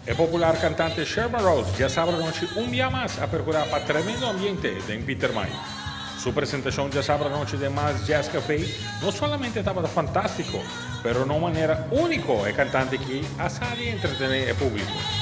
E popular kantante Sherman Rose djasabra anochi un bia mas a perkurá pa tremendo ambiente den Pietermaai. Su presentashon djasabra anochi den Miles Jazz Café no solamente tabata fantástiko, pero na un manera úniko e kantante aki a sa di entretené e públiko.